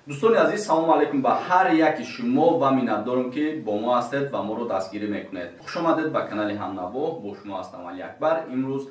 Дӯстони азиз, салому алайкум ба ҳар яки шумо ва миннатдорам, ки бо мо ҳастед ва моро дастгирӣ мекунед. Хушомадед ба канали Ҳамнаво. Бо шумо ҳастам Алиакбар. Имрӯз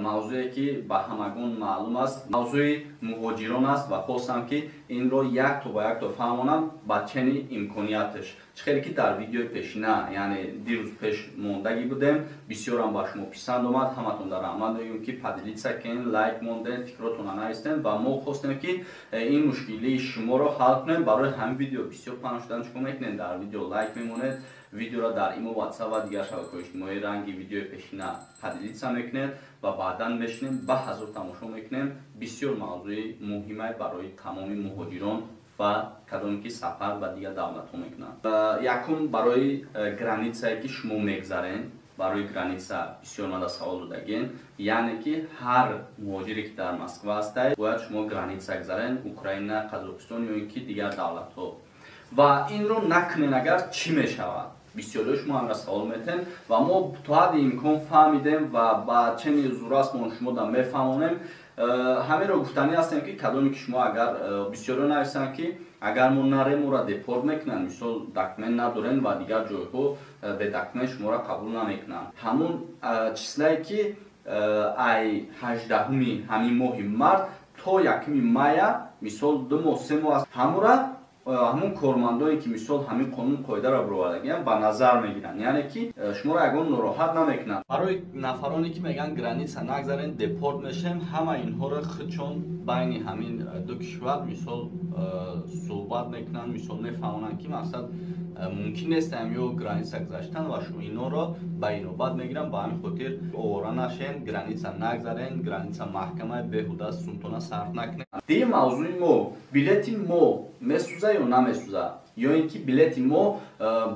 мавзӯе, ки ба ҳамагон маълум аст, мавзӯи муҳоҷирон аст ва хостам, ки инро якто ба якто фаҳмонам ба чени имконияташ. Чӣ хеле ки дар видеои пешина, яъне дирӯз пеш мондагӣ будем, бисёрам ба шумо писанд омад. Ҳаматон дар раҳмат мегӯем, ки поделиться кен, лайк монден, фикротонро навистен ва мо хостем, ки ин мушкилии шуморо ҳал кунем. Барои ҳамин видео бисёр паҳн шудан чикор мекунем? Дар видео лайк мемонед, видеоро дар имо, Ватсап ва дигар шабакаҳои иҷтимоӣ ранги видеои пешина поделиться мекунед ва баъдан мешинем, ба ҳазор тамошо мекунем. Бисёр мавзӯи муҳимае барои тамоми муҳоҷирон ва кадоме ки сафар ба дигар давлатҳо мекунанд. Якум, барои границае, ки шумо мегзарен. Барои граница бисёр мада савол додагем, яъне ки ҳар муҳоҷире, ки дар Москва ҳастай, бояд шумо граница гзарен, Украина, Қазоқистон ё ин ки дигар давлатҳо. Ва инро накунен агар, чӣ мешавад? Бисёриҳо шумо ҳамра савол метен ва мо то ҳадди имкон фаҳмидем ва ба чени зурасмон шумо да мефаҳмонем. Ҳамеро гуфтанӣ ҳастем, ки кадоме ки шумо агар, бисёриҳо нависанд, ки агар мо нарем, моро депорт мекунанд, мисол, документ надорем ва дигар ҷойҳо бе документ шуморо қабул намекунанд. Ҳамун числае, ки ай 18-уми ҳамин моҳи март то 1-уми мая, мисол, 2 моҳ, 3 моҳ аст, ҳамура ҳамун кормандоне, ки мисол ҳамин қонун қоидаро бировардагиан, ба назар мегиранд, яъне ки шуморо ягон нороҳат намекунанд. Барои нафароне, ки мегӯянд граница нагзарем, депорт мешавем, ҳама инҳоро худшон байни ҳамин ду кишвар, мисол, суҳбат мекунанд, мисол, мефаҳмонанд, ки мақсад мумкин нест ё граница гузаштан ва инҳоро ба инобат мегиранд. Ба ҳамин хотир овора нашен, граница нагзарен, граница маҳкама, беҳуда сумтона сарф накунед. Дигар мавзӯи мо: билети мо месӯза ё намесӯза, ё ин ки билети мо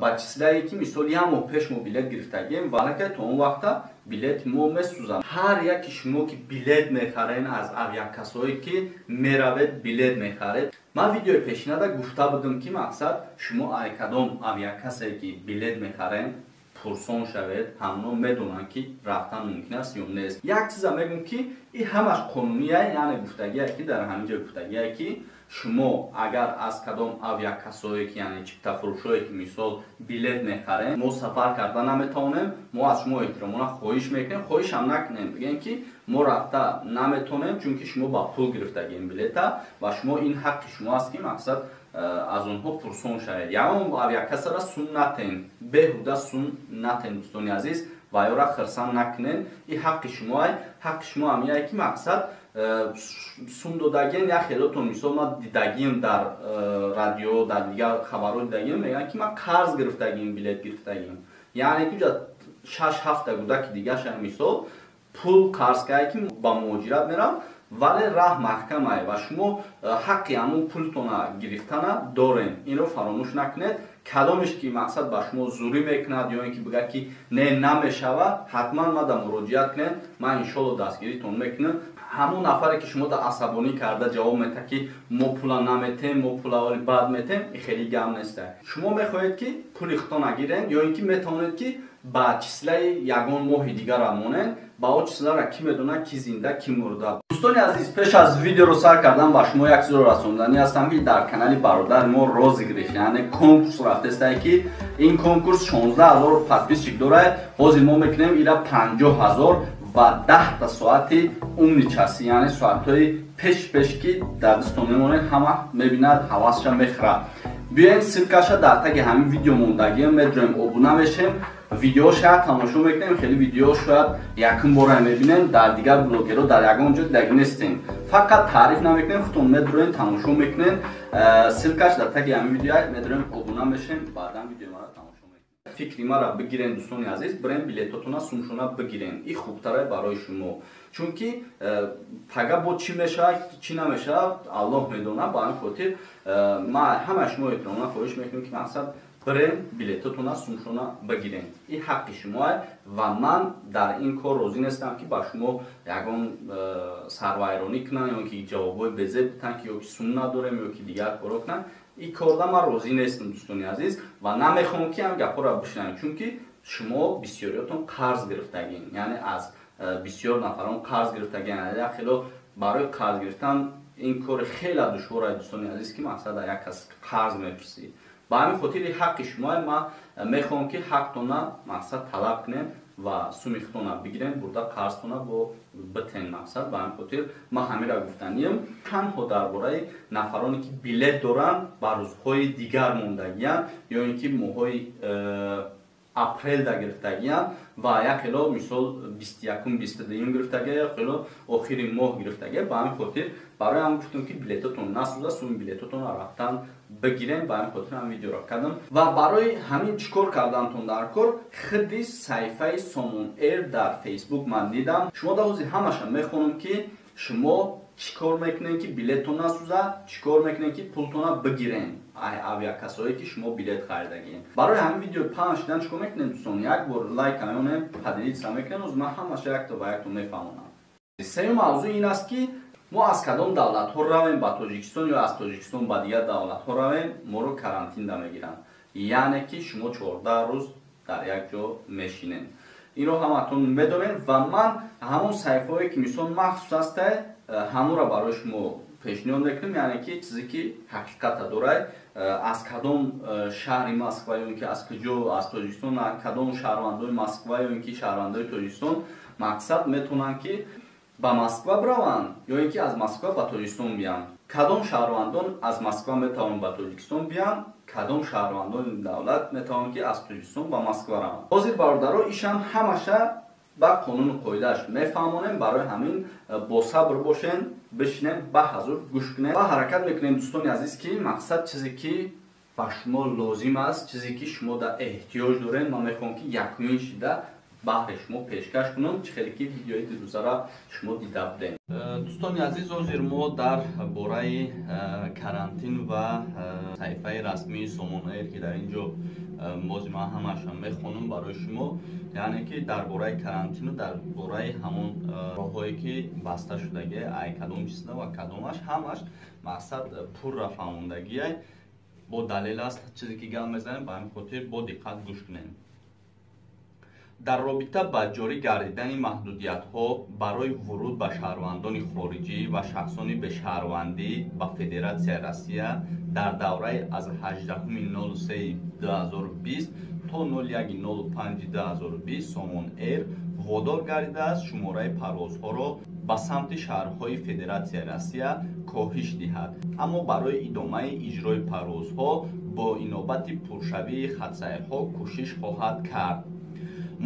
ба числае, ки мисол як моҳ пеш мо билет гирифтагием ва аллакай то он вақта билети мо месӯзад. Ҳар яки шумо, ки билет мехарен, аз авиакассое, ки меравед, билет мехаред, ман видеои пешинада гуфта будам, ки мақсад шумо ай кадом авиакассае ки билет мехарен, пурсон шавед, ҳамно медонанд, ки рафтан мумкин аст ё нест. Як чиза мегӯм, ки ин ҳамаш қонуние, яъне гуфтагие, ки дар ҳамин ҷо гуфтагие, ки шумо агар аз кадом авиакассое ки, яъне чиптафурӯшое ки, мисол, билет мехарем, мо сафар карда наметавонем, мо аз шумо эҳтиромона хоҳиш мекунем, хоҳишам накунем, бигӯем, ки мо рафта наметавонем, чунки шумо ба пул гирифтагием билета ва шумо ин ҳаққи шумо аст, ки мақсад аз онҳо пурсон шавед. Ягон авиакассара сум натен, беҳуда сум натен, дӯстони азиз, ва ёра хирсанд накунен. Ин ҳаққи шумоай. Ҳаққи шумо ҳамияе, ки мақсад сум додагиен. Як хелотон, мисол, ман дидагием дар радио, дар дигар хабарҳо дидагием, мегӯянд, ки ман қарз гирифтагием, билет гирифтагием, яъне ки шаш ҳафта гудаки дигаша, мисол, пул қарз кардае, ки ба муҳоҷират мерам, вале раҳ маҳкамае ва шумо ҳаққи ҳамун пултона гирифтана дорем. Инро фаромӯш накунед. Кадомеш ки мақсад ба шумо зурӣ мекунад ё ин ки бигӯяд, ки не, намешава, ҳатман мада муроҷиат кунед, ман иншолло дастгиритон мекунам. Ҳамон нафаре, ки шумо да асабонӣ карда ҷавоб метаҳад, ки мо пула наметем, мо пула вали баъд метем, хеле гап неста. Шумо мехоҳед, ки пули худто нагирен ё ин ки метавонед, ки ба числаи ягон моҳи дигара монед, ба он числара кӣ медонад, ки зинда, ки мурда. Дӯстони азиз, пеш аз видеоро сар кардан ба шумо як чизро расонданӣ ҳастам, ки дар канали бародари мо розыгрыш, яъне конкурс рафтестае, ки ин конкурс 16 ҳазор подписчик дорад. Ҳозир мо мекунем ира 50 ҳазор ва 10-та соати умный часы, яъне соатҳои пеш пеш, ки дар дастон мемонед, ҳама мебинад, ҳавасша мехӯрад. Биёем, ссылкаша дар таги ҳамин видео мондагием, медроем, обуна мешем, видео шояд тамошо мекунем. Хеле видео шояд якум бора мебинем, дар дигар блогерҳо дар ягон ҷо дидаги нестем. Фақат таъриф намекунем, худтон медроем, тамошо мекунем. Ссылкаш дар таги ҳамин видео, медроем, обуна мешем, баъдан видеои маро тамошо мекунем. Фикри маро бигирен, дӯстони азиз, бирем, билетотона сумшона бигирен, ин хубтаре барои шумо, чунки пага бо чӣ мешавад, чӣ намешавад, Аллоҳ медонад. Ба ҳамин хотир ман ҳамаи шумо эҳтиромона хоҳиш мекунем, ки мақсад бирем, билетотона сумшона бигирем, ин ҳаққи шумоа ва ман дар ин кор розӣ нестам, ки ба шумо ягон сарвайронӣ кунанд ё ки ҷавобҳои безеб битанд, ки ё ки сум надорем, ё ки дигар коро кунанд. Ин корда ман розӣ нестам, дӯстони азиз, ва намехоҳам, ки ҳам гапҳоро бишнавем, чунки шумо бисёриётон қарз гирифтагин, яъне аз бисёр нафарон қарз гирифтагин. Як хело барои қарз гирифтан Ин кори хеле душвор аст, дӯстони азиз, ки мақсад як кас қарз мепурсӣ. Ба ҳамин хотири ҳаққи шумо ман мехоҳам, ки ҳақтона мақсад талаб кунем ва суми худтона бигирем, бурда қарзтона бо битен мақсад. Ба ҳамин хотир ман ҳамира гуфтаниям. Танҳо дар бораи нафароне ки билет доранд, ба рӯзҳои дигар мондагиянд ё ин ки моҳҳои апрелда гирифтагиянд ва як хело мисол 21-ум, 22-юм гирифтагия, як хело охири моҳ гирифтагия. Ба ҳамин хотир барои ҳам гуфтам, ки билетотон насӯза, суми билетотонро рафтан бигирем. Ба ҳамин хотир ҳам видеоро кардам. Ва барои ҳамин чӣ кор кардантон дар кор? Худи саҳифаи Сомон Эйр дар Фейсбук ман дидам. Шумо дар ҳозир ҳамаша мехонам, ки шумо чӣ кор мекунем, ки билеттон насӯза, чӣ кор мекунем, ки пултона бигирем ай авиакассое ки шумо билет харидагием. Барои ҳамин видео паҳн шудан чӣ кор мекунем, дӯстон? Як бор лайк меонем, поделиться мекунем. Оз ман ҳамаша якто ба якто мефаҳмонам. Сеюм мавзӯъ ин аст, ки мо аз кадом давлатҳо равем ба Тоҷикистон ё аз Тоҷикистон ба дигар давлатҳо равем, моро карантинда мегиранд, яъне ки шумо 14 рӯз дар як ҷо мешинед. Инро ҳаматон медонед. Ва ман ҳамон саҳифаҳое ки мисол махсус аста, ҳамонро барои шумо пешниҳод мекунем, яъне ки чизе ки ҳақиқата дорад. Аз кадом шаҳри Москва ё ин ки аз куҷо аз Тоҷикистон, кадом шаҳрвандои Москва ё ин ки шаҳрвандои Тоҷикистон мақсад метавонанд, ки ба Москва бираванд ё ин ки аз Москва ба Тоҷикистон биёянд, кадом шаҳрвандон аз Москва метавонанд ба Тоҷикистон биёянд, кадом шаҳрвандони давлат метавонанд, ки аз Тоҷикистон ба Москва раванд. Ҳозир, бародаро, ишам ҳамаша ба қонуну қоидааш мефаҳмонем. Барои ҳамин босабр бошен, бишинем, ба ҳазур гӯш кунем ва ҳаракат мекунем, дӯстони азиз, ки мақсад чизе ки ба шумо лозим аст, чизе ки шумо дар эҳтиёҷ доред, ман мехоҳам, ки якумин шида баҳри шумо пешкаш кунам, чӣ хеле ки видеои дирӯзара шумо дида будем. Дӯстони азиз, ҳозир мо дар бораи карантин ва саҳифаи расмии Сомон Эйр, ки дар ин ҷо бози ман ҳамаашам мехонам барои шумо, яъне ки дар бораи карантину дар бораи ҳамон роҳҳое ки баста шудагия, ай кадом чизда ва кадомаш, ҳамаш мақсад пурра фаҳмондагия, бо далел аст чизе ки гап мезанем. Ба ҳамин хотир бо диққат гӯш кунем. Дар робита ба ҷорӣ гардидани маҳдудиятҳо барои вуруд ба шаҳрвандони хориҷӣ ва шахсони бешаҳрвандӣ ба Федератсияи Россия дар давраи аз 18.03.2020 то 01.05.2020, Сомон Эйр водор гардидааст шумораи парвозҳоро ба самти шаҳрҳои Федератсияи Россия коҳиш диҳад, аммо барои идомаи иҷрои парвозҳо бо инобати пуршавии хатсайрҳо кӯшиш хоҳад кард.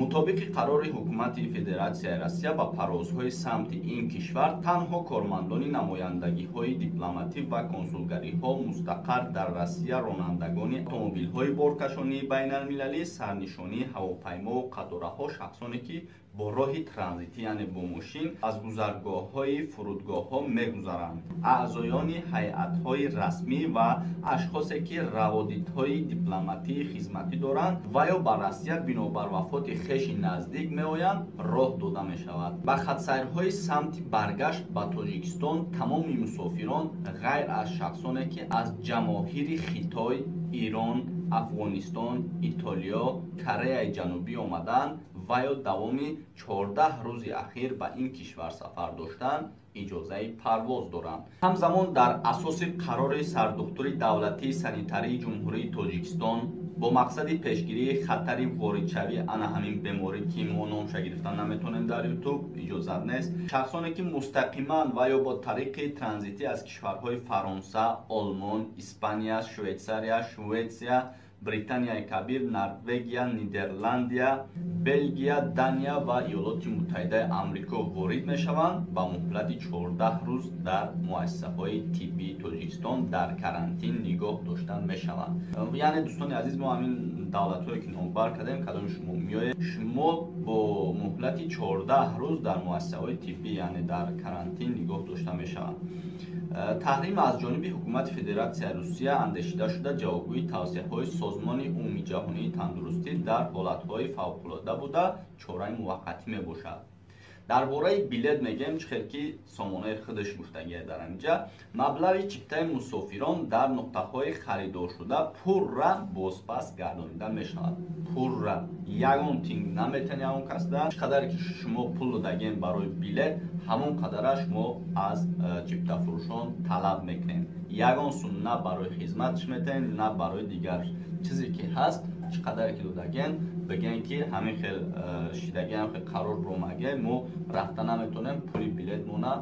Мутобиқи қарори Ҳукумати Федератсияи Россия, ба парвозҳои самти ин кишвар танҳо кормандони намояндагиҳои дипломатӣ ва консулгариҳо мустақар дар Россия, ронандагони автомобилҳои боркашонии байналмилалӣ, сарнишонии ҳавопаймову қатораҳо, шахсоне ки бо роҳи транзитӣ, яъне бо мошин, аз гузаргоҳҳои фурудгоҳҳо мегузаранд, аъзоёни ҳайатҳои расмӣ ва ашхосе ки раводидҳои дипломатии хизматӣ доранд ва ё ба Россия бинобар вафоти хеши наздик меоянд, роҳ дода мешавад. Ба хатсайрҳои самти баргашт ба Тоҷикистон тамоми мусофирон, ғайр аз шахсоне ки аз ҷамоҳири Хитой, Ирон, Афғонистон, Итолиё, Кореяи Ҷанубӣ омадаанд ва ё давоми 14 рӯзи ахир ба ин кишвар сафар доштанд, иҷозаи парвоз доранд. Ҳамзамон, дар асоси қарори сардухтури давлатии санитарии Ҷумҳурии Тоҷикистон, бо мақсади пешгирии хатари воридшавии ана ҳамин беморӣ, ки мо номша гирифтан наметавонем, дар Ютуб иҷозат нест, шахсоне ки мустақиман ва ё бо тариқи транзитӣ аз кишварҳои Фаронса, Олмон, Испания, Швейтсария, Шветсия, Британияи Кабир, Норвегия, Нидерландия, Белгия, Дания ва Иёлоти Муттаҳидаи Амрико ворид мешаванд, ба муҳлати 14 рӯз дар муассисаҳои тиббии Тоҷикистон дар карантин нигоҳ дошта мешаванд. Яъне, дӯстони азиз, мо ҳамин давлатҳое ки номбар кардем, кадоми шумо меоед, шумо бо муҳлати 14 рӯз дар муассисаҳои тиббӣ, яъне дар карантин нигоҳ дошта мешаванд. Таҳрим аз ҷониби Ҳукумати Федератсияи Русия андешида шуда, ҷавобгӯи тавсияҳои Созмони Умумиҷаҳонии тандурустӣ дар ҳолатҳои фавқулода буда, чораи муваққатӣ мебошад. Дар бораи билет мегӯем, чӣ хел ки Сомонаи худаш гуфтагия дар ҳаминҷа: маблағи чиптаи мусофирон дар нуқтаҳои харидоршуда пурра бозпас гардонида мешавад. Пурра, ягон тинг наметан ягон касда. Чӣ қадаре ки шумо пул додагем барои билет, ҳамон қадара шумо аз чиптафурӯшон талаб мекунед. Ягон сум на барои хизматш метаҳед, на барои дигар чизе ки ҳаст. Чӣ қадаре ки додаген, бигӯен ки ҳамин хел шидаги, ҳамин хел қарор биромаге, мо рафта наметонем, пули билетмона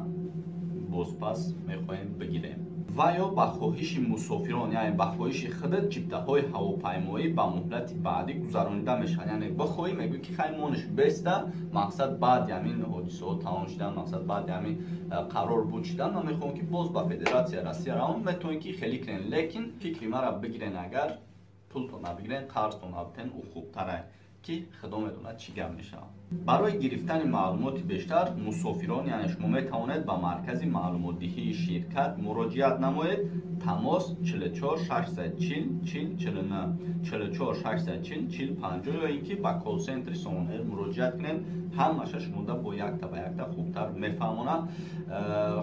бозпас мехоҳем бигирем. Ва ё ба хоҳиши мусофирон, яъне ба хоҳиши худат, чиптаҳои ҳавопаймоӣ ба муҳлати баъдӣ гузаронида мешавад. Яъне бихоҳӣ, мегӯӣ ки хай, мониш беста, мақсад, баъди ҳамин ҳодисаҳо тамом шидан, мақсад, баъди ҳамин қарор буд шидан, ман мехоҳам ки боз ба Федератсияи Россия равам. Метавонед ки хеле кунен, лекин фикри маро бигирен, агар пултон набигирен, қарзтон набитен, ӯ хубтара, ки худо медонад чӣ гап мешавад. Барои гирифтани маълумоти бештар мусофирон, яъне шумо, метавонед ба маркази маълумотдиҳии ширкат муроҷиат намоед. Тамос: 44 640 40 49, 44 640 40 50, ё ин ки ба колл-центри Сомонаэр муроҷиат кунед. Ҳамаша шумода бо якта ба якта хубтар мефаҳмонад.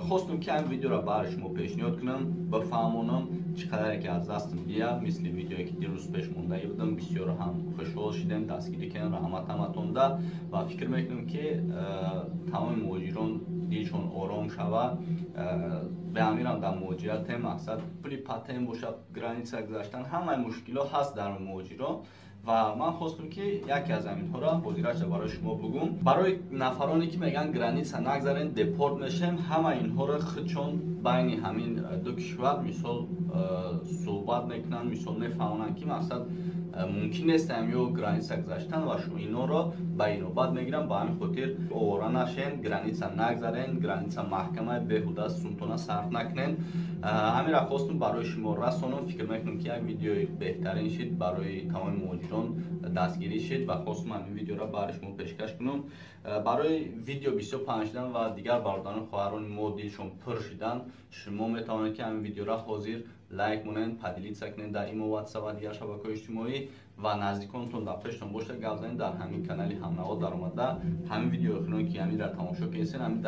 Хостум ки ҳамин видеоро баҳри шумо пешниҳод кунам, бифаҳмонам, чӣ қадаре ки аз дастам бия. Мисли видеое ки дирӯз пеш мондагӣ будам, бисёр ҳам хушҳол шидем, дастгирӣ кардем, раҳмат ҳаматонда. Ва фикр мекунам ки тамоми муҳоҷирон дилшон ором шава. Бе амирам дар муҳоҷиратем, мақсад, пули патент бошад, граница гузаштан, ҳамаи мушкилот ҳаст дар муҳоҷирон. Ва ман хостум ки яке аз ҳаминҳоро ҳозираша барои шумо бугум. Барои нафароне ки мегӯянд граница нагзарен, депорт мешем, ҳама инҳоро худшон байни ҳамин ду кишвар, мисол, суҳбат мекунанд, мисол, мефаҳмонанд ки, мақсад, мумкин нест ё граница гузаштан ва инҳоро ба инобат мегиранд. Ба ҳамин хотир овора нашен, граница нагзарен, граница маҳкама, беҳуда сумтона сарф накунен. Ҳаминро хостум барои шумо расонам. Фикр мекунам ки як видеои беҳтарин шид, барои тамоми муҳоҷирон дастгирӣ шид ва хостум ҳамин видеоро барои шумо пешкаш кунам. Барои видео бисёр паҳн шидан ва дигар бародарону хоҳарони мо дилшон пур шидан, шумо метавонед ки ҳамин видеоро ҳозир лайк монед, поделиться кунед дар имо, Ватсап ва дигар шабакаҳои иҷтимоӣ ва наздиконтон дар пештон бошад, гап занед. Дар ҳамин канали Ҳамнаво даромада, ҳамин видеои хунон ки ҳаминро тамошо кардесен, ҳамин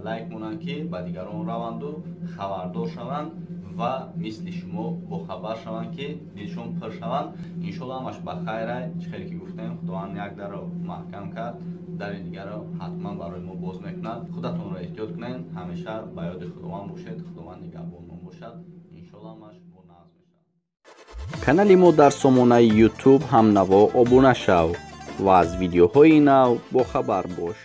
лайк монанд, ки ба дигарон раванду хабардор шаванд ва мисли шумо бохабар шаванд, ки дилшон пур шаванд. Иншолло, ҳамаш ба хайра. Чӣ хеле ки гуфтем, Худованд як дарро маҳкам кард, дари дигарро ҳатман барои мо боз мекунад. Худатонро эҳтиёт кунед, ҳамеша ба ёди Худованд бошед. Худованд нигаҳбонмон бошад. Иншолло, ҳамаш бо нағз мешавад. Канали мо дар сомонаи Ютуб «Ҳамнаво» обуна шав ва аз видеоҳои нав бохабар бош.